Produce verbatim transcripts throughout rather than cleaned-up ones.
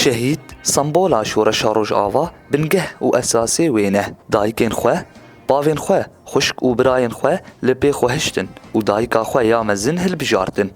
Şehîd sembola şoreşa Rojava bingeh û esasê wê ne. Dayikên xwe, bavên xwe, xwişk û birayên xwe li pê xwe hiştin û dayika xwe ya mezin hilbijartin.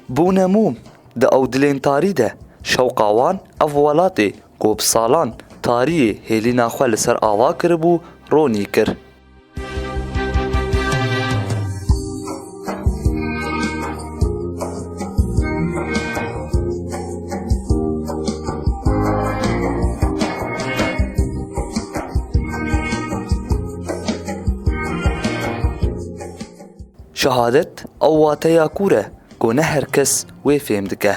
Bûne mûm di ew dilên tarî de, şewqa wan ev welatê ku bi salan tariyê hêlîna xwe li ser ava kiribû, ronî kir. Şehadet ew wateya kûr e ku ne her kes wê fêm dike.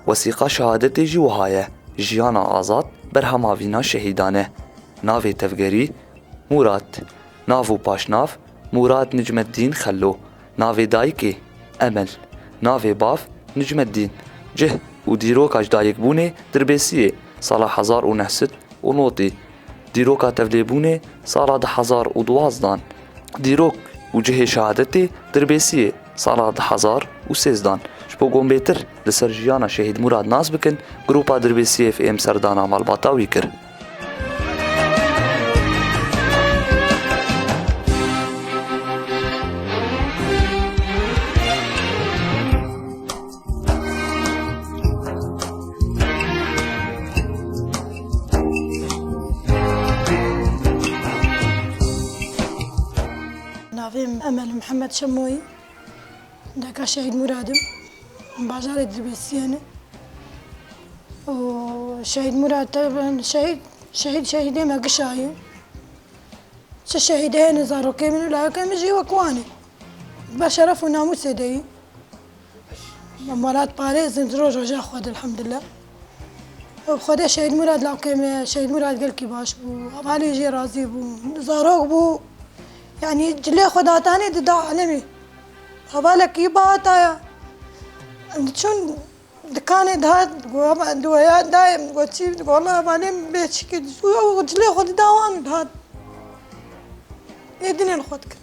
Wesîqa şehadetê jî wiha ye, Jiyana Azad, berhema vîna şehîdan e. Navê tevgerî, Mûrad. Nav û paşnav, Mûrad Nicmeddîn Xello. Navê dayikê, Emel. Navê bav, Nicmeddîn. Cih û dîroka ji dayikbûnê Dirbêsiyê, sala hezar û neh sed û notî. Dîroka tevlêbûnê sala du hezar û duwazdan. Dîrok û cihê şehadetê Dirbêsiyê, sala du hezar û sêzdan. Ji bo ku hûn bêtir li ser jiyana Şehîd Mûrad nas bikin, Grupa Dirbêsiyê F M serdana malbata wî kir. Navê min Emel Mihemed Şemoyî. Deka Şehîd Murad im. Bajarê Dirbêsiyê ne. Û Şehîd Murad te ben şehîd, şehîd, şehîdê me gişa ye. Çi şehîdê hene zarokê min û layokê min jî wek wan e. Bi şeref û namûsê de yî. Em welat parêzin ji roj roja xwe de, elhamdulillah. Bi Xwedê Şehîd Murad lawkê me, Şehîd Murad gelkî baş bû, hevalê jê razî bû, zarok bû. Yanî cilê xwe datanê dida alemê. Hevalekî bihataya. Em diçûn dikanê dihat, got, "Hema duwaya dayê min," got, "Çi?" Got, "Wela hevalê min bê çikê." Û ew cilê xwe dida wan dihat. Ê dinê li xwe dikin.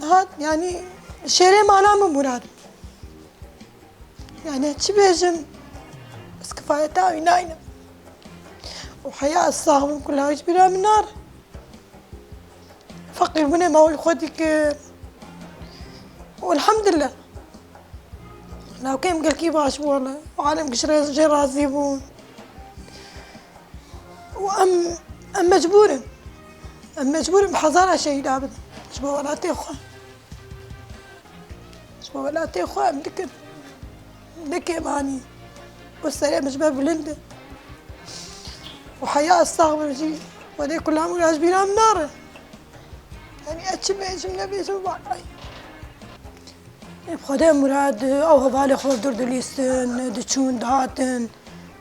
Hat, yanî şêrê mala min Murad. Yanî çi bêjim? Ez kifayeta wî naynim. Û heya ez sax bim ku law ji bîra min nare. Feqîrbûnê me wî xwe dikir. Û elhamdulillah. Lawkê min gelkî baş bû wele. Û alem giş rê jê razî bûn. Û em, em mecbûr in. Em mecbûr in bi hezara şehîda bidin. Ji bo welatê xwe. Ji bo welatê xwe em dikin. Ne kêmanî. Û serê min ji me bilind e. Û heya ez sax bim jî. Welê ku lamûra ji bîra min nare. Yanî ez çi bêjim, nebêjim, vallahi. Ê, bi Xwedê Murad, ew hevalê xwe dûr dilîstin, diçûn, dihatin,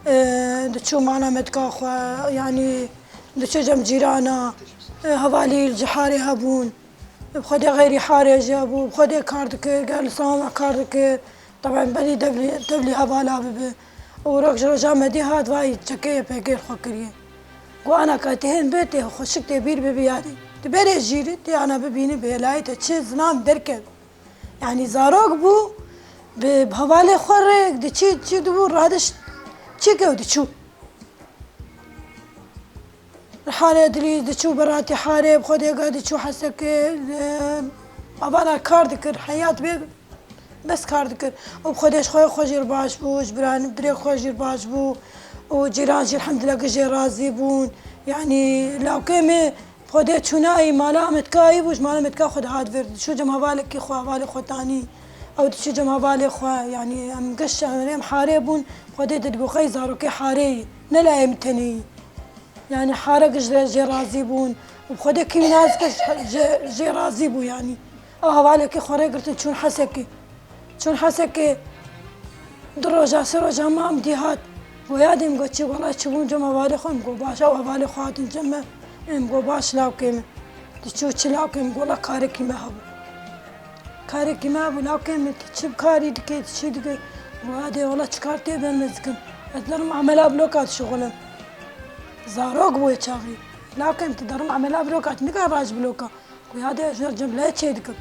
e, diçû mala metka xwe, yanî diçû cem cîrana, e, hevalî li Ciharê hebûn. Bi Xwedê xeyrî Harê jî hebû, bi Xwedê kar dikir, ger li Sawama kar dikir. Teben berî devlî, devlî hevala bibi. Û rok ji roja me dî hat, vay çekê Y P G li xwe kiriye. Got, "Ana ka tê hên bi, tê xweşik tê bîr bibi yadî. Ti berê jîrî, tê ana bibînî bi hêlayê te çi zilam derkeve." Yanî zarok bû, bi, bi hevalê xwe rê diçî, çi dibû, radiş çi kew diçû. Li Harê dilî diçû beratî Harê, bi Xwedê ga diçû Hesekê, e, avana kar dikir, heyat bê bes kar dikir. Û bi Xwedê ji xwe, xwe jî baş bû, ji biran dirê xwe jî baş bû. Û cîran jî elhamdulillah gijê razî bûn. Yanî lawkê me Xwedê çûna ey mala Ametkayî bû, ji mala Ametka xwe dihat vir. Diçû cem hevalekî xwe, hevalê xwe tanî. Ew diçû cem hevalê xwe, yanî em giş em Harê bûn, Xwedê didibû xey zarokê Harê yî, ne layê min tenê yî. Yanî Harek ji jê razî bûn. Û Xwedê kî wî nas kir, ji, jê razî bû yanî. Ew hevalekî xwe rê girtin çûn Hesekê. Çûn Hesekê, Du roja, sê roja ma em dî hat. Go yadê min, go çi, wela çi bûn cem hevalê xwe? Em go baş, ew hevalê xwe hatin cem me. Em go baş lawkê min. Diçû çi lawkê min? Go wela karekî me hebû. Karekî me hebû, lawkê min, tu çi karî dikê, tu çi dikê? Go yadê, wela çi kar tê ber me dikim. Ez derim amela bloka dişixulim. Zarok bû wê çaxî. Lawkê min, tu derim amela bloka, tu nikar raj bloka. Go yadê, ez ji cem lê çê dikim.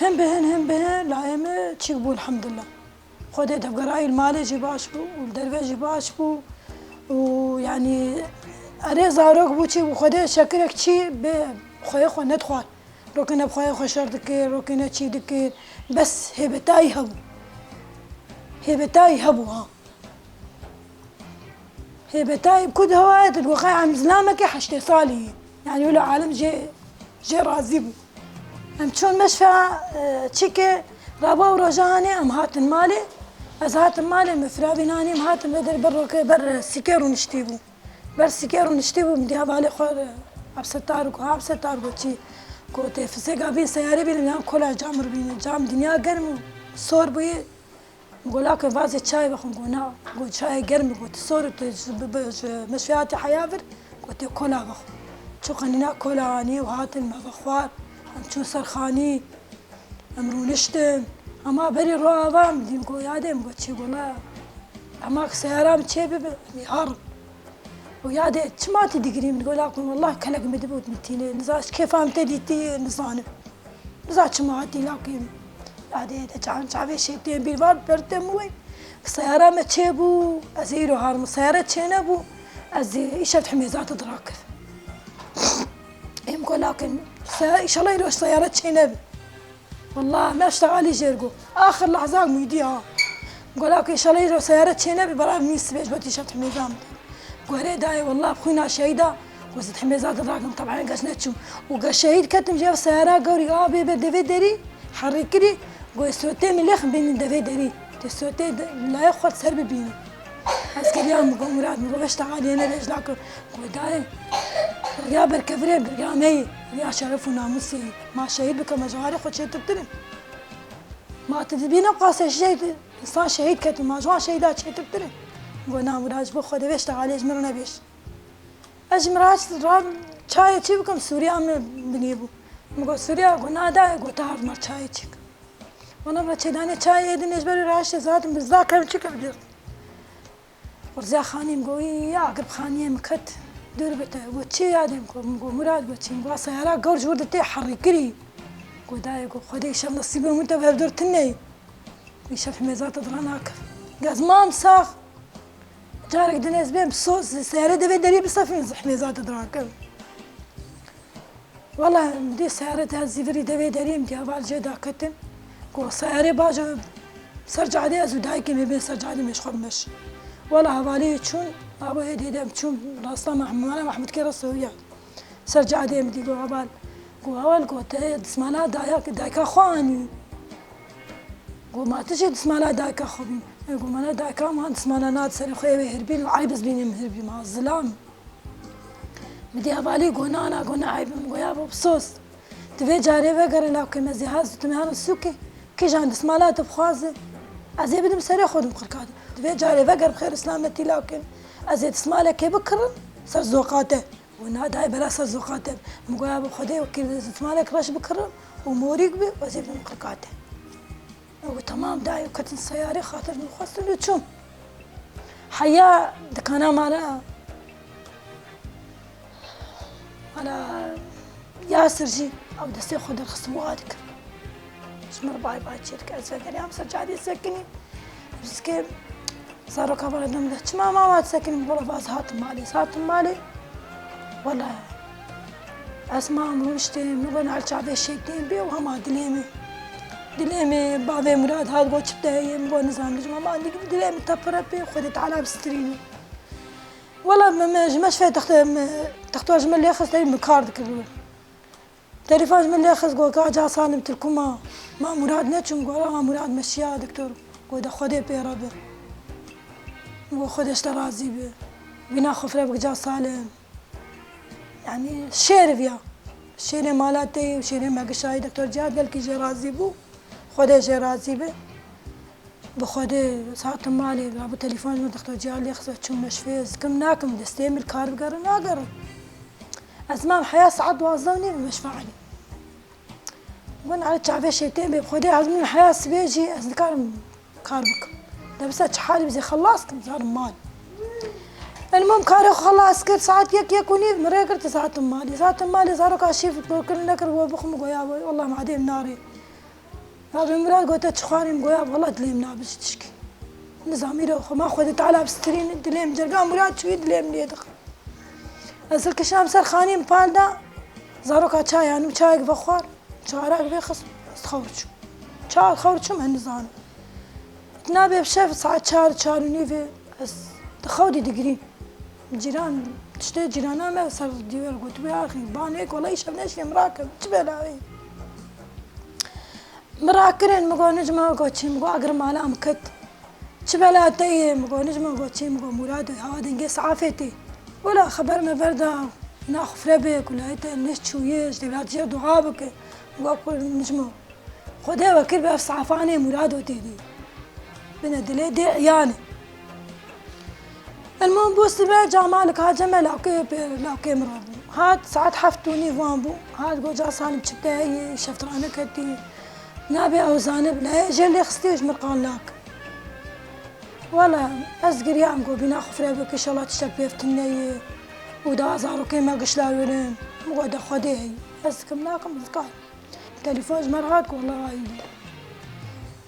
Hin bi hin, hin bi hin, layê me çîk bû, elhamdulillah. Xwedê devgerayî li malê jî baş bû û li derve jî baş bû û, yanî, erê zarok bû çi bû, Xwedê şekirek çi bi xweyê xwe nedixwar. Rokê ne bi xweyê xwe şer dikir, rokê ne çî dikir. Bes hêbetayî hebû. Hêbetayî hebû ha. Hêbetayî ku di hewayê tu dixwe em zilamekê heştê salî yî. Yanî wilo alem jê, jê razî bû. Em çûn meşfa, e, çike, raba û roja hanê em hatin malê. Ez hatim malê, min firavî nanî, em hatin vê derê ber rokê, ber, e, sîkê rûniştî bû. Ber sîkê rûniştî bû, min dî hevalê xwe, e, Ebsetar got, ha Ebsetar got çi? Got, tê fisêka bîn seyarê bînim yan kola cam rû bînim. Cam dinya germ û sor bûyê. Min got, lake vazê çayê vexwim. Got, na. Got, çayê germ e. Got, tu sor û tu ji, bi, bi, ji meşveyatê heya vir. Got, tê kola vexwim. Çû qenîna kola anî û hatin me vexwar. Em çûn ser xanî. Em rûniştin. Hema berî ro ava min dîm. Got, yadê min, got, çi? Got, na. Hema seyara min çê bibe, em ê herin. Got, yadê, çima tu digirî? Min got, lake, wallah kelek min dibût min tîne. Niza ji kêfa min te dîtî, nizanim. Niza çima hatî lawkê min. Yadê de çav-, çavê şêtên bîr vat, bertem wê. Seyara me çêbû, ez ê îro harim. Seyara çênebû, ez ê îşev himêzata dira kir. Êm go lawkê min, se-, înşallah îro seyara çênebe. Wallah, me eştegalî jêr got. Axir lehza mûdî ha. Go lawkê înşallah îro seyara çênebe, bera min sibê ji bo tu îşev himêza min. Gorê dayê, wallah, bi xwîna şehîda, ku zid himêza dirakim, teb'en geş neçûm. Û ge şehîd ketim jê seyara gewrî a bê be devê derî, herî kirî, goyê sotê min lêxin bînin devê derî. Tê sotê de, layê xwe ser bibînin. Ez kiriyam, go Murad, min go veşta aliyê ne vêjda kir. Go dayê, ya berkevirê, ya me yê, ya şeref û namûsê yê. Ma şehîd bike, me ji warê xwe çêtirtir in. Ma tu dibîne qasê şehîd, însan şehîd ketin, ma ji wan şehîda çêtirtir in. Go na Murad, ji bo Xwedê veşta aliyê ji min re nebêj. Ez ji Miraç re çayê çi bikim, Sûriya min binî bû. Min got, Sûriya? Got, na dayê, got, te hard mar çayê çik. Wana re çêdanê çayê êdin, ez berî raştê zaten bizda kevçik evlir. Xurziya xanî min got, ya agir bi xaniyê min ket, dûr bite. Got, çi yadê min? Got, min got, Murad, got, çi? Min got, seyara gewr ji wir de tê herîkirî. Got, dayê, got, Xwedê îşev nesîbê min te bi hevdûr tune. Îşev himêza te dira nakim. Gez mam sax. Carek din ez bêm soz, seyarê devê derî bisefin, himêza te dira kim. Wala, dê seyarê te zîvirî devê derî, em dî heval jê daketin. Go seyarê bajo ser cadê, ez û dayikê me bên ser cadê, me ji xwe bimeş. Wala, hevalê çûn, abo hê dêdem çûn, rasta Mehmûd, Mehmûd kê re sowiya. Ser cadê min dî, go heval, go heval, go te dismala dayak, dayika xwe anî. Go ma tu jê dismala dayika xwe bîn. E, go mana dayika min dismala nat serê xwe, ewê hirbîn û eyb ez bînim hirbî ma zilam. Min dî hevalî go na na, go ne eyb im, go ya bo bisos. Tu vê carê vegere lawkê me zî hez tu me herin sûkê. Kîjan dismala tu bixwaze, ez ê bidim serê xwe dim qirkate. Tu vê carê veger bi xêr û selametî lawkê me. Ez ê dismalekê bikirim ser zoqa te. Û na dayê bela ser zoqa te. Min goya bi Xwedê wekî dismalek reş bikirim û morîk bi, ez ê bidim qirka te. Ew got, temam dayê, û ketin seyarê, xatir min xwestin û çûm. Heya dikana mala, mala Yasir jî ew destê xwe derxist û wiha dikir. Ji min re bay bay çêdike, ez vegeriyam ser cadê sekinî. Pirsgirêk, zaroka bala dom de, çima mama disekinî? Wela ez hatim malê, ez hatim malê. Wela ez mam rûniştê, min got nal çavê şêtên bê û hema dilê min. Dilê min, bavê Murad hat got çi bi te heye, min got nizanim, ji mama dilê min tepire pê, Xwedê Teala bistirînî. Wela me, me, ji me şifê texte, me, texto ji min lê xist, min kar dikir. Telefon ji min lê xist, got, "Ka Ca Salim, tu li ku ma? Ma Murad neçûn?" Got, "Ma Murad meşiya, doktor." Got, "De Xwedê pê re be." Got, "Xwedê ji te razî be. Vîna xwe fireh bike Ca Salim." Yanî şêr viya. Şêrê mala te yî û şêrê me gişayî, doktor Cihad gelkî jê razî bû. Xwedê jê razî be. Bi Xwedê, saetim malê, rabû telefon ji min dixto ciya lê xist, çûm meşvê, ez kim nakim, destê min li kar bigere, nagere. Ez mam heya saet duwazdeh û nîv meşve Elî. Gon Elî çavê şeytên bê, bi Xwedê ez min heya sibê jî ez nikarim kar bikim. De bisa çi halî bizê xelas kim, zarim mal. Elmom karê xwe xelas kir, saet yek, yek û nîv min rê girti saetim malê. Saetim malê zaroka şîv bor kir nekir, we bixwim goya we, wallah madê min narê. Rabê Murad gote çi xwarî, min goya wela dilê min nabijî tişkî. Nizamî re xwe ma Xwedê Teala bistirîne, dilê min cerga Murad çûyî dilê min lê dixe. Ez hilkişam ser xanî min pal da, zaroka çay anîm, çayek vexwar, çarak vêxist, ez xewr çûm. Ça xewr çûm, ez nizanim. Nabê bi şev saet çar, çar û nîvê ez di xew dî digirîm. Cîran, tiştê cîrana me ser dîwêr gotibû, "Axî, banê kolay şev neşkê min rakin, çi bela wê?" Min rakirin, min got, "Nicma, min got, çi?" Min got, "Agir mala min ket." "Çi bela te ye?" Min got, "Nicma, min got, çi?" Min got, "Murad, hawa dengê safê tê." Wela xeber me berda, naxufre be, ku layê te ne çûye, ji dewlet jê dua bike. Min got, "Ku Nicma, Xwedê we kir bi ev safanê Murado tê dî. Bine dilê dê iyane." Elmon bû sibe, camalik hat ceme lawkê pê, lawkê min re bû. Hat saet heft û nîv wan bû. Hat got, "Ca Salim çi te heye, şeftirane ketî. Nabe ew zanib, lê jê lê xistî ji min qal nak." Wela ez giriyam, got, "Bîna xufre bike, inşallah tiştek pêv tune ye. Û da zarokê me gişla werin." Min got, "De Xwedê heye. Ez dikim nakim, ez dikarim." Telefon ji me re hat, got, "Wela ay."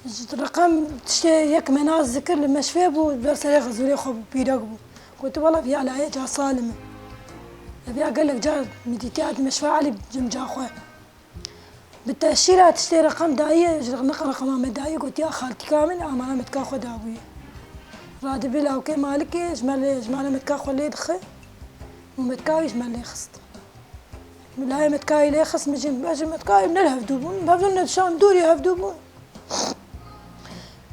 Ji reqem tiştê yek me nas dikir, li meşvê bû, ber serê xizûrê xwe bû, pîrek bû. Got, "Wela viya layê Ca Salim e." Ev ya gelek car min dîtiya di meşva Elî cim ca xwe. Bi teşîra tiştê reqem daye, ji reqem, reqema me daye, gotiya xaltîka min, amana metka xwe dabûye. Radibe lawkê malikê, ji me lê, ji mala metka xwe lê dixe û metka wî ji me lê xist. Min layê metkayî lê xist, min jî, ez ji metkayî ne li hevdû bûn, hevdû ne dişan dûrî hevdû bûn.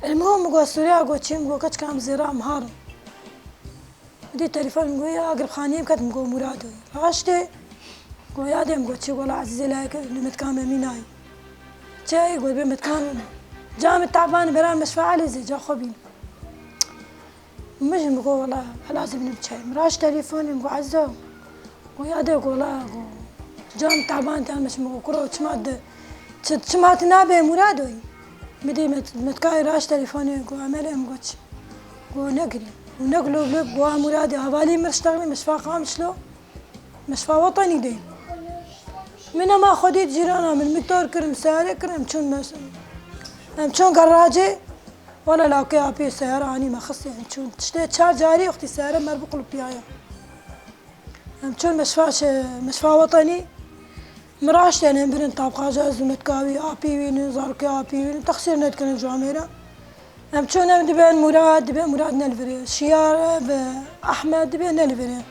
Elmuhim min got, "Sûriya," got, "çi?" Min got, "Keçika em zêra em harin." Min dî telefon, min got, "Ya giribxaniyê min ket," min got, "Murado ye." Raştê, got, "Ya dê," min got, "çi?" Wela Ezîzê layê kir, li metka me mînayî. Çi ye? Got, "Bê metka min. Ca min taban bera meşfa Elîzê, ca xwe bîn." Min jî min got, "Wela, lazim nim çay." Min raşt telefonê min got, "Ezîza." Got, "Ya dê," got, "Wela," got, "Can taban te min." Min got, "Kuro, çima de, çi, çima tu nabê Muradoyî?" Min dî met-, metkayê raşt telefonê got, "Emelê," min got, "Çi?" Got, "Negirî." Û ne gulop gulop got, "A Muradê, hevalî mir ştexlî, meşfa Qamişlo, meşfa Wetenî de." Min nema xwe dît cîrana min, min tor kirim, seyare kirim, çûn mes-, em çûn geracê. Wela lawkê apî seyara anî me xistê, em çûn. Tiştê çar carî wextî seyara me bi qulpiyaye. Em çûn meşfa şe-, meşfa Wetenî. Min raşt yani birin tabqaja ez û metka wî, apî wî ne, zarokê apî wî ne, texsîr nedikirin ji amêra. Em çûn em dibên Murad, dibê Murad ne li virê. Şiyar, ev, Ehmed dibê ne li virê.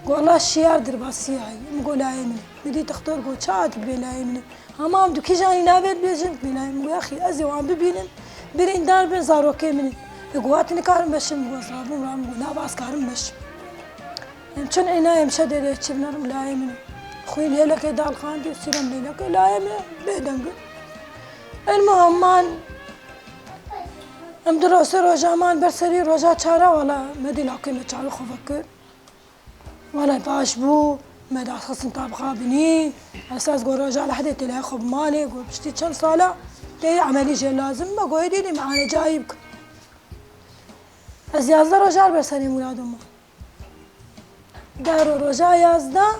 Got, "Allah Şiyar dirbasiya ye." Min got, "Layê min." Min dî textor got, "Ça dibê layê min?" Hema em du kîjanî navê dibêjin, bêlayê min got, "Yaxî, ez ê wan bibînim, birîndar bin zarokê min in." Ê got, "Wat nikarim beşim?" Min got, "Ez rabûm, rabûm." Got, "Na, bas karim beşim." Em çûn êna em şedê de çi binerim layê min. Xwîn hêlekê dalxandî û sîrem lêlekê layê min bêdeng in. Elmuhim man, em du roj sê roja man ber serî roja çara wela me dî lawkê me çavê xwe vekir. Wela baş bû, me daxistin tabxa binî. Esas got roja lehdê tê lê xwe bi malê, got piştî çend sala tê emelî jê lazim, me got êdî dî me anecayî bikin. Ez yazdeh roja li ber serê Murado me. Daro roja yazdeh,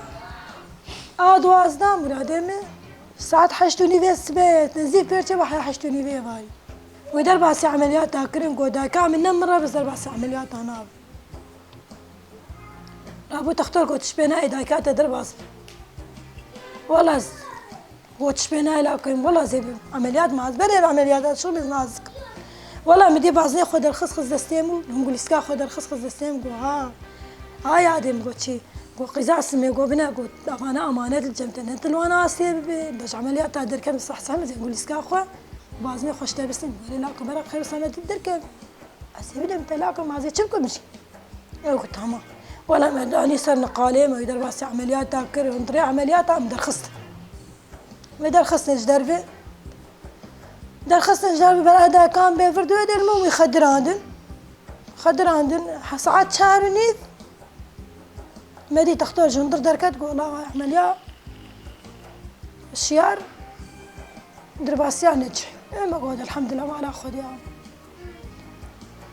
a duwazdeh Muradê min saet heşt û nîvê sibê, nêzî pêrçê ve heya heşt û nîvê varî. Wê derbasî emeliyata kirin, got dayika min ne min re bi derbasî emeliyata nabe. Rabû textor got, "Tişt pê nayê, dayika te derbas be." Wela z-, got, "Tişt pê nayê, lawkê min, wela zê bi emeliyat ma ez berê emeliyata şixulî nazik." Wela min dî baznê xwe derxist xist destê min û hingulîska xwe derxist xist destê min, got, "Ha, ha yadê min," got, "Çi?" Got, "Qîza simê," got, "Bine," got, "Avana amanet li cem te ne, tu li wan astê bibê, de ji emeliyata derkevin seh seh min hingulîska xwe, baznê xwe ji te bistim, got, "Lê lawkê min, bera bi xêr û selametî derkevin." Ez ê bidem te, lawkê min, ez ê çi bikim jî? Ew got, "Tamam." Wela me danî ser niqalê, me wî derbasî emeliyata kir, hundirê emeliyata em derxist. Me derxistin ji dervê. Derxistin ji dar bi bera dakan bê vir duê derman wî xedirandin. Xedirandin, he saet çar û nîv. Me dî textor ji hundir derket, got, "La emeliya şiyar dirbasiya necih." Ê me got, "Elhamdulillah, mala Xwedê."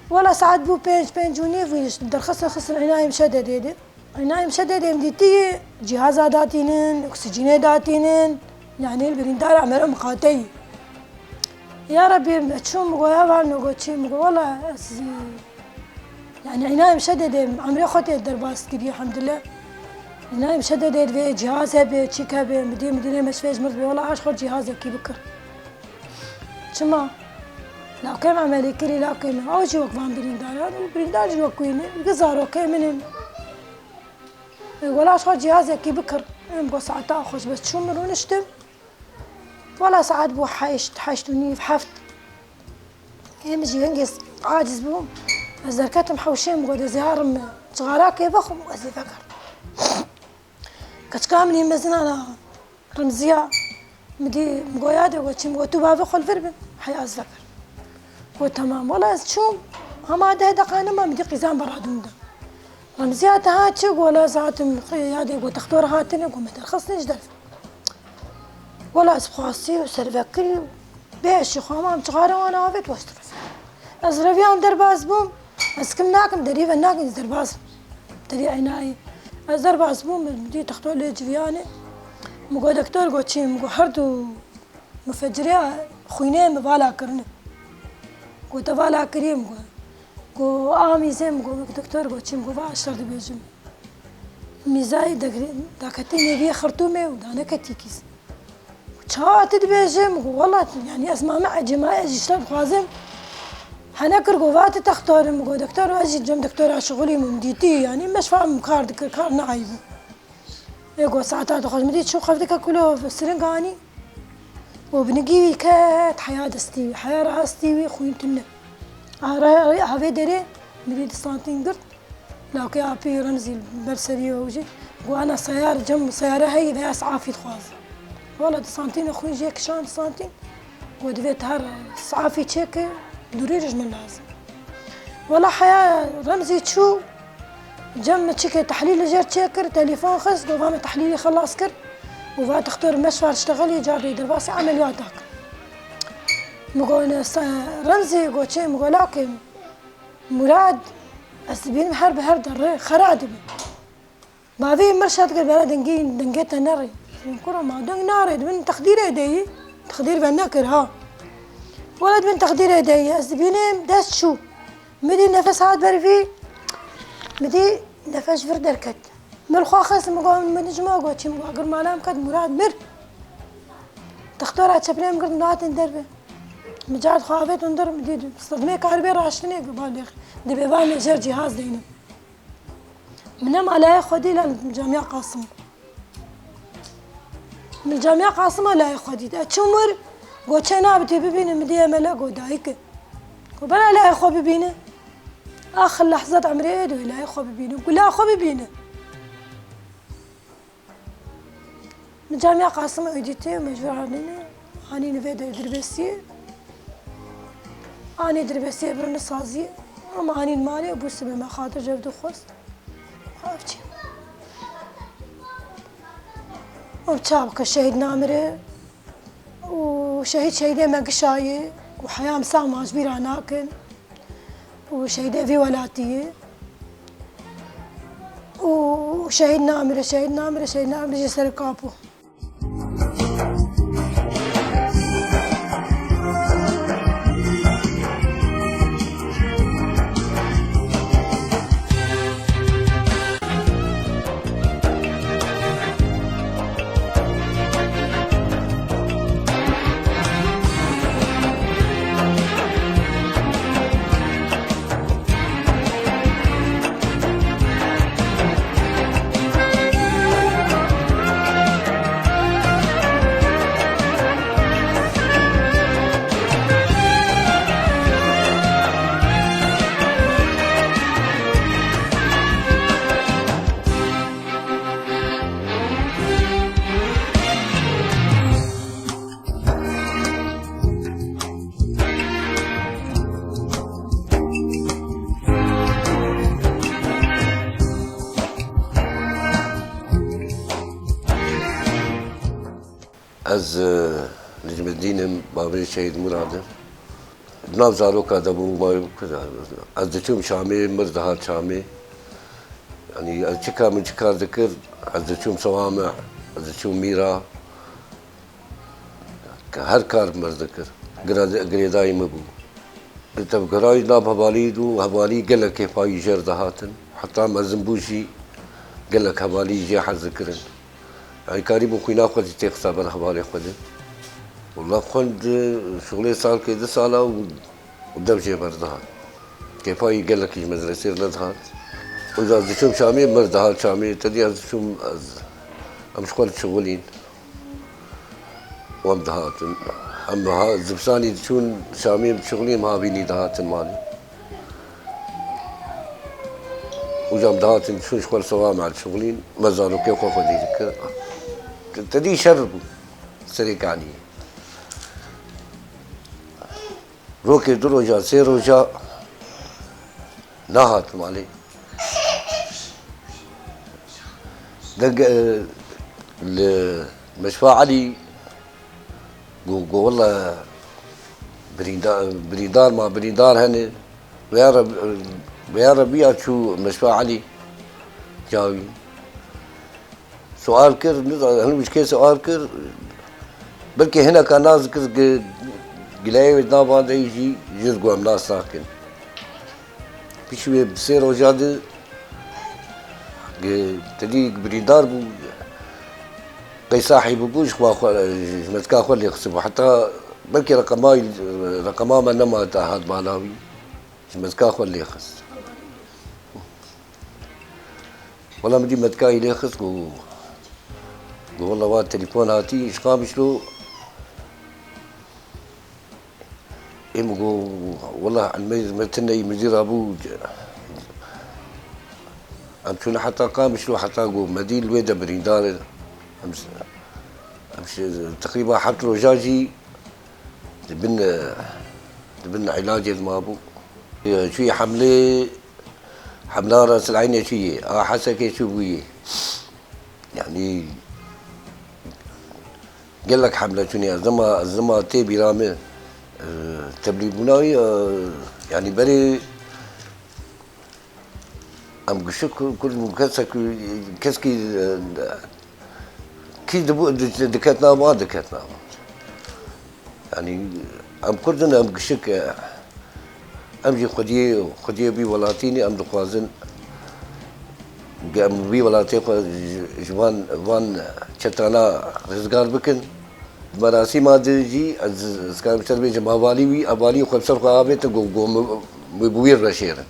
Wela saet bû pênc, pênc û nîv, wî derxistin xistin înayê Meşededê dî. Înayê Meşededê em dîtî cîhaza datînin, oksîjînê datînin. Yanî birîndar Emero miqateyî. Ya Rebî, me çû, min got, "Ya van, min got çi?" Min got, "Wela ez, yanî înayê Meşededê, emrê xwe tê derbas kiriye, elhamdulillah. Înayê Meşededê divê cîhaz hebe, çîk hebe, midî, midîrê meşfê ji mir dibê, wela aş xwe cîhazekî bikir." Çima? Lawkê me emelî kirî, lawkê me. Ew jî wek van birîndaran û birîndar jî wek wî ne. Gi zarokê min in. E, wela ji xwe cihazekî bikir. Em got saeta xwe ji bes çûm rûniştim. Wela saet bû heşt, heşt û nîv, heft. Em jî hingê aciz bûm. Ez derketim hewşê, min got ez ê herim cixarakê vexwim, ez ê vegerim. Keçika min î mezin ana. Remziya, min dî, min got, "Ya de," got, "çi?" Min got, "Tu bavê xwe li vir bin, heya ez vegerim." Got, "Temam." Wela ez çûm, hema deh deqa nema min dî qîzan beradû min de. Remziya te hat çi? Got, "Wela ez hatim, ya de," got, "textor hatine," got, "me derxistin ji derve." Wela ez xwastî û servekirî û bê eşî xwe hema min cixare wan avêt west revî. Ez reviyam derbas bûm. Ez kim nakim, derî ve nakim, ez derbas bûm. Derî enayî. Ez derbas bûm, min dî textor lê civiyanê. Min got, "Doktor," got, "çi?" Min got, "Her du mufecirê xwînê min vala kirine." Got, "Te vala kiriye?" Min got. Got, "A mîzê?" Min got, "Doktor," got, "çi?" Min got, "Va şer dibêjim." Mîzayê dagirê-, daketî nêviyê xirtûmê û daneketî kîs. Çawa tu dibêjî? Min got, "Wela, yanî ez mame ecê ma ez ji te dixwazim." Hene kir, got, "Va tu textor î?" Min got, "Doktor, ez jî cem doktora şixulî min dîtî, yanî meşfa min kar dikir, kar neayîbû." Ê got, "Saeta dixwaz." Min dî çû xefteke kulo siring anî. Û binigî wî ket heya destî wî, heya rastî wî xwîn tune. Ara avê derê min dî du santîn girt. Lawkê apî Remzî ber serî û jî got, "Ana seyar, cem seyare heyî veya safî dixwazim." Wela du santîn xwîn jê kişand, du santîn. Got, "Divê te her safî çêke, durî ji min lazim." Wela heya Remzî çû, cem min çike tehlîl li jêr çêkir, telefon xist, got, "Va me tehlîlî xelas kir." Û va textor meşvar iştexelî, cardê derbasî emeliyata kir. Min got, "Ne se-, Remzî," got, "çê?" Min got, "Lawkê min." Murad, ez dibînim her bi her derê xera dibe. Bavê min şad kir, bera dengê, dengê te nerê. Min kuro ma deng narê, di bin texdîrê de yî. Texdîr ve nekir ha. Wela di bin texdîrê de yî. Ez dibînim dest çû. Min dî nefes hat ber vî. Min dî nefes ji vir derket. Min xwe xist, min got, min ji me got çi, min got, agir mala min ket, Murad mir. Textora çeprê min girt, min hatin derve. Min card xwe avêt hundir, min dî sedmê karibê raştinê, got, balêx. Dibê va me jêr cîhaz deynin. Min nema layê xwe dî, la li Camiya Qasim. Min Camiya Qasima layê xwe dît. Ez çûm wir, got, "Çê nabe tê bibîne?" Min dî emele, got, "Dayik e." Got, "Bela layê xwe bibîne." Axir lehzet emrê ê dê layê xwe bibîne. Got, "La xwe bibîne." Min Camiya Qasim ew dîtê, mecbûr anîne. Anîne vê de dirbestiyê. Anî dirbestiyê birine saziyê. Ama anîn malê, bû sibê me xatir ji ev dixwest. Ev çi? Ev çav ke şehîd namire. Û şehîd şehîdê me gişayê. Û heya em sax ma ji bîra nakin. Û şehîdê vî welatî ye. Û şehîd namire, şehîd namire, şehîd namire ji ser kapû. Ez, e, Necmeddîn im, bavê Şehîd Murad im. Di nav zaroka de bûm, ma-, ez diçûm Şamê, mir dihat Şamê. Yanî ez çi kar, min çi kar dikir, ez diçûm Sewame, ez diçûm Mîra. Her kar mir dikir. Girê-, girêdayî min bû. Tevgerayî nav hevalî û hevalî gelek kêfayî jêr dihatin. Heta mezin bû jî gelek hevalî jê hez dikirin. Yanî karîbû xwîna xwe jî têxista ber hevalê xwe de. Wela xwend şixulê salkê du sala û, û dev jê berdihat. Kêfayî gelekî ji medresê re nedihat. Û ez diçûm Şamê, mir dihat Şamê, tedî ez diçûm, ez, em ji xwe dişixulîn. Wan dihatin. Em ha-, zivistanî diçûn Şamê dişixulîn, em havînî dihatin malê. Û jî em dihatin diçûn ji xwe li Sewame dişixulîn, me zarokê xwe xwedî dikir. Te-, tedî şer bû serê kaniyê. Rokê du roja, sê roja nehat malê. Deng, e, li Meşfa Elî got, got, "Wela birînda-, birîndar ma, birîndar hene." Vêya re, vêya re biya çû Meşfa Elî cawî. Sual kir, niza-, hin wî ji kê sual kir, belkî hineka nas dikir, gi-, gileyê wê di nav wan de jî ji ku em nas nakin. Piştî wê bi sê roja de gi-, tedî birîndar bû, qey sahî bûbû, ji xwe xwe, ji metka xwe lê xistibû. Heta belkî reqema, reqema me nema te hat bala wî, ji metka xwe lê xist. Wela min dî metkayî lê xist, got, got, "Wela wa telefon hatî ji Qamişlo." Ê min got, "Wela me, me tune yî min zî rabû." Em çûne heta Qamişlo, heta got, "Me dî li wê de birîndar e." Em, em şi-, teqrîba heft roja jî di bin, di bin îlacê de mabû. Çûyî hemlê, hemla Rasil Eynê çûyî, a Hesekê çûbûyî. Yanî gelek hemle çûnî, ez dema, ez dema tê bîra min, e, teblîbûna wî, e, yanî berê Em gişik ku-, kurd bûn, kesek, keskî, e, kî dibû, di-, diketna wan, diketna wan. Yanî em kurd in, em gişik, e, em jî xwediyê, xwediyê wî welatî ne, em dixwazin ge-, em wî welatê xwe ji, ji van, van çetana rizgar bikin. Di merasîma de jî ez, ez karim ser bêjim, hevalî wî, hevalî xwe bi ser xwe avêtin, got, got, "Min, min bi wî re şêrin."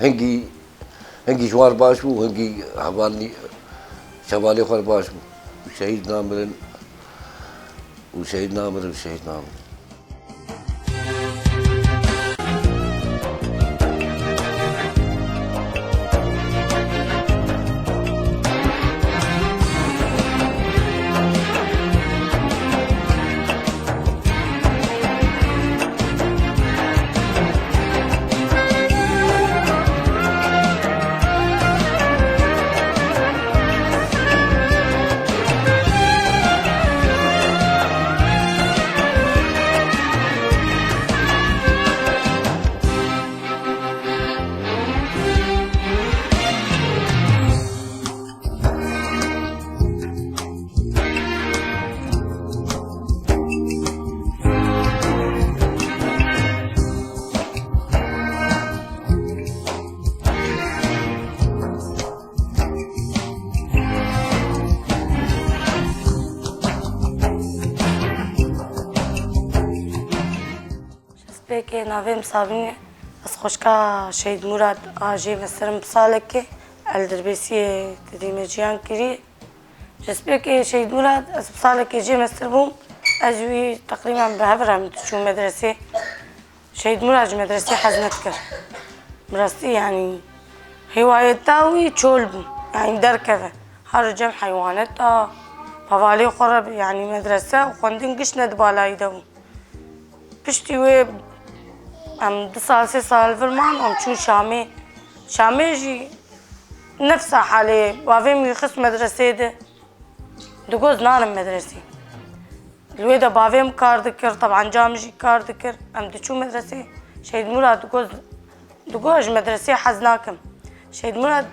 Hingî, hingî ji wan re baş bû, hingî hevalî, ji hevalê xwe re baş bû. Û şehîd namirin, û şehîd namirin, û şehîd namirin. Destpêkê navê min Sabîn e. Ez xweşka Şehîd Murad a jê mesterim bi salekê. El Dirbêsiyê didî me ciyan kirî. Destpêkê Şehîd Murad, ez bi salekê jê mestir bûm. Ez wî teqrîben bi hev re em diçûn medresê. Şehîd Murad ji medresê hez nedikir. Bi rastî, yanî, hêwayeta wî çol bû. Yanî derkeve. Her cem heywaneta, hevalê xwe re, yanî medrese û xwendin giş ne di balayî de bû. Piştî wê em du sal, sê sal vir man, em çûn Şamê. Şamê jî nefsa halê, bavê min wî xist medresê de. Digot narim medresê. Li wê de bavê min kar dikir, tebanca min jî kar dikir. Em diçû medresê. Şehîd Murad digot, digot, "Ez ji medresê hez nakim." Şehîd Murad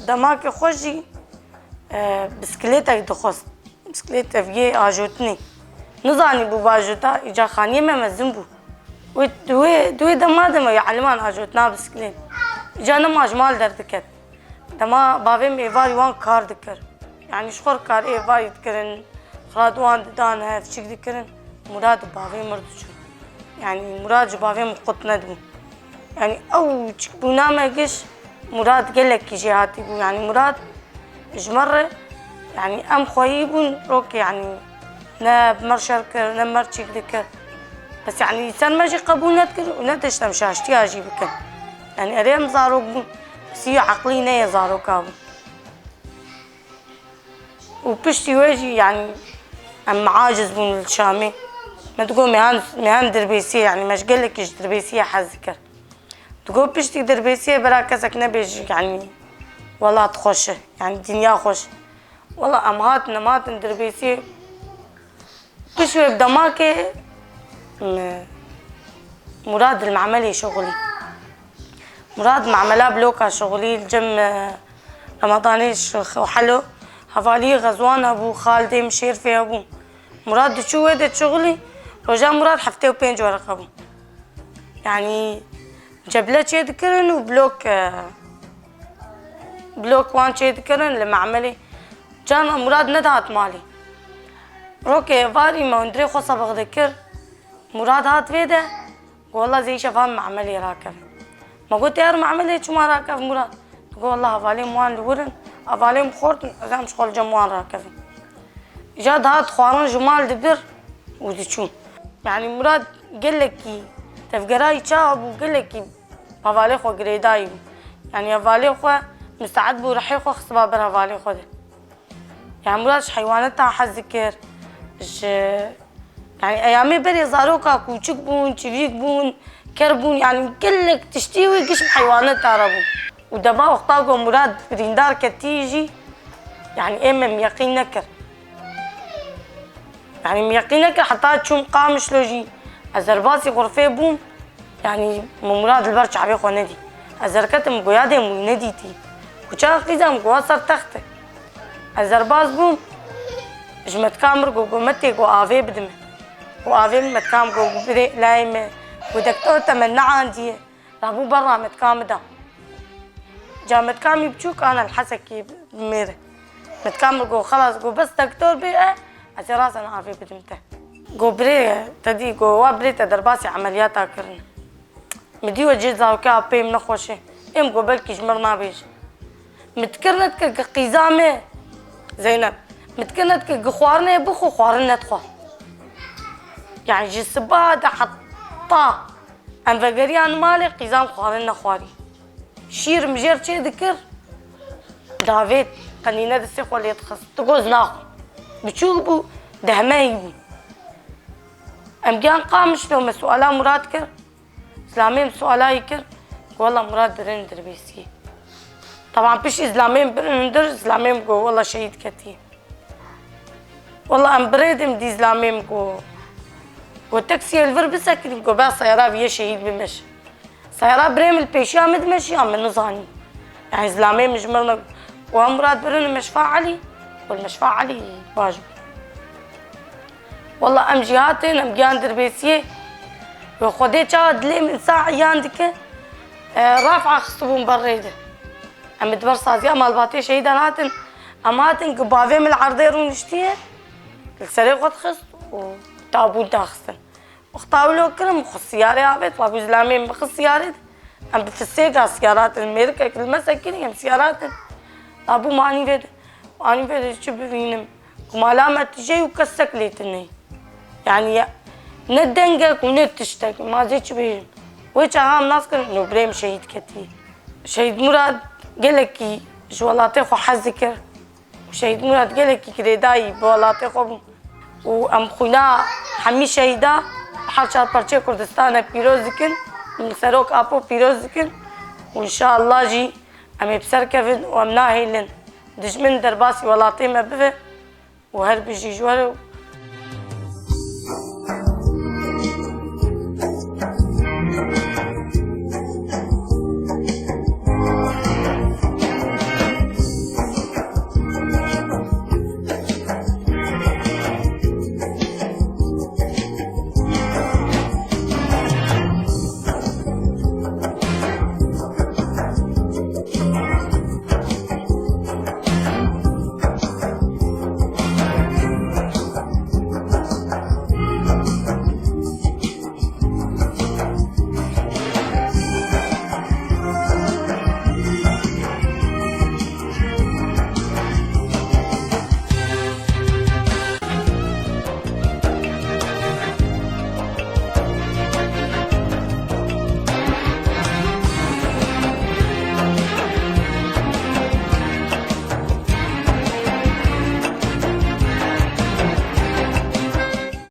demakê xwe jî, e, bisikletek dixwest. Bisiklet ev yê ajotinê. Nizanî bû bajota, îca xaniyê me mezin bû. Wê, di wê, di wê dema de me ya eliman ajotina bisiklet. Îca nema ji mal derdiket. Dema bavê min êvarî wan kar dikir. Yanî ji xwe re karê êvarî dikirin, xira di wan didan, hevçik dikirin. Murad û bavê mir diçûn. Yanî Murad ji bavê min qut nedibû. Yanî ew çikbûna me giş Murad gelekî jêhatî bû. Yanî Murad ji me re, yanî em xweyî bûn, rokê, yanî ne bi me re şer kir, ne bi me re çîk dikir. Bes yanî li ser me jî qebûl nedikir û nedişt em şaştiya jî bikin. Yanî erê em zarok bûn, bes wî eqlî ne yê zaroka bû. Û piştî wê jî, yanî em aciz bûn li Şamê. Me digot, "Me han, me han Dirbêsiyê, yanî me ji gelekî ji Dirbêsiyê hez dikir." Digot, "Piştî Dirbêsiyê bira kesek nebêjî, yanî welat xweş e, yanî dinya xweş." Wela em hatin, em hatin Dirbêsiyê. Pişt wê bi demakê, m-, Murad li memelê şixulî. Murad memela bloka şixulî, li cem, e, Remadanê şi-, xwe helo, hevalî Xezwan hebû, Xaldê min Şêrfê hebû. Murad diçû wê de şixulî, roja Murad heftê û pênc wereqe bû. Yanî ceble çê dikirin û blok, e, blok wan çê dikirin li memelê. Carna Murad nedihat malê. Rokê êvarî me hundirê xwe sebix dikir. Murad hat vê de, got, "Wela zê îşev ha memelê rakevin." Me got, "Yar memelê çima rakev Murad?" Got, "Wela hevalên wan li wir in, hevalên bi xortin, ez em ji xwe li cem wan rakevin." Îca dihat xwarin ji mal dibir û diçûn. Yanî Murad gelekî tevgerayî çawa bû, gelekî hevalê xwe girêdayî bû. Yanî hevalê xwe misteed bû, rihê xwe xistiba ber hevalê xwe de. Yanî Murad ji heywaneta hez dikir, ji, yanî eyamê berê zaroka kûçik bûn, çivîk bûn, ker bûn, yanî gelek tiştî wî giş bi heywaneta re bû. Û dema wexta ku Murad birîndar ketî jî, yanî ê me min yeqîn nekir. Yanî min yeqîn nekir, heta çûm Qamişlo jî, ez derbasî xurfê bûm, yanî min Murad li ber çavê xwe nedî. Ez derketim, goya dê min wî nedîtî. Kuçan qîza min goya ser textê. Ez derbas bûm, ji metka mir got, got, "Me tê got avê bidime." Got, "Avê min." Metka min got, "Birê layê me." Got, "Dektor te me neandiye." Rabû berra metka min da. Ca metka min biçûk ana li Hesekê bi mêr e. Metka min got, "Xelas," got, "bes dektor bê e, ez ê rasen avê bidim te." Got, "Birê te dî," got, "wa birê te derbasî emeliyata kirin." Min dî we cê zarokê apê min nexweş e. Êm got, "Belkî ji mir nabêje." Min dikir nedikir gi qîza me, Zeynep. Min dikir nedikir gi xwarinê bixwe, xwarin nedixwar. Yani ji siba de heta em vegeriyan malê qîzan xwarin nexwarî. Şîr mijêr çê dikir, davêt, qenîne destê xwe lê dixist. Digot ez naxwim. Biçûk bû, dehmeyî bû. Em giyan Qamişlo, me suala Murad kir. Zilamê min suala wî kir, got, "Wela Murad birin Dirbêsiyê." Taban piştî zilamê min birin hundir, zilamê min got, "Wela şehîd ketiye." Wela em birêdin dî zilamê min got, got, "Teksiyê li vir bisekinî," got, "Bes seyara vî yê şehîd bimeş." Seyara birê min li pêşiya min dimeşiya, min nizanî. Yani zilamê min ji mir ne. Got, "Murad birin Meşfa Elî." Got, "Meşfa Elî baş bû." Wela em jî hatin, em giyan Dirbêsiyê. Wê Xwedê çawa dilê min sa iyan dike, e, raf axistibûn ber rê de. Em ê di ber saziya malbatê şehîdan hatin. Em hatin ku bavê min li erdê rûniştiye, li serê xwe dixist û tabût daxistin. Wexta wilo kirin, min xwe siyarê avêt, wabû zilamê min bixist siyarê de. Em bi fisêka siyara hatin, mêrikek li me sekinî, em siyara hatin. Labû min anî vê de, anî vê de çi bibînim. Ku mala me tije û kesek lê tune. Yani ya, ne dengek û ne tiştek, ma zê çi bêjim. Wê çaxa em nas kirin, no birê min şehîd ketî. Şehîd Murad gelekî ji welatê xwe hez dikir. Şehîd Murad gelekî girêdayî bi welatê xwe bû. Û em xwîna hemî şehîda bi her çar parçeyê Kurdistane pîroz dikin. Em li Serok Apo pîroz dikin. Û înşallah jî em ê bi ser kevin û em nahêlin dijmin derbasî welatê me bibe. Û her bijî ji we re û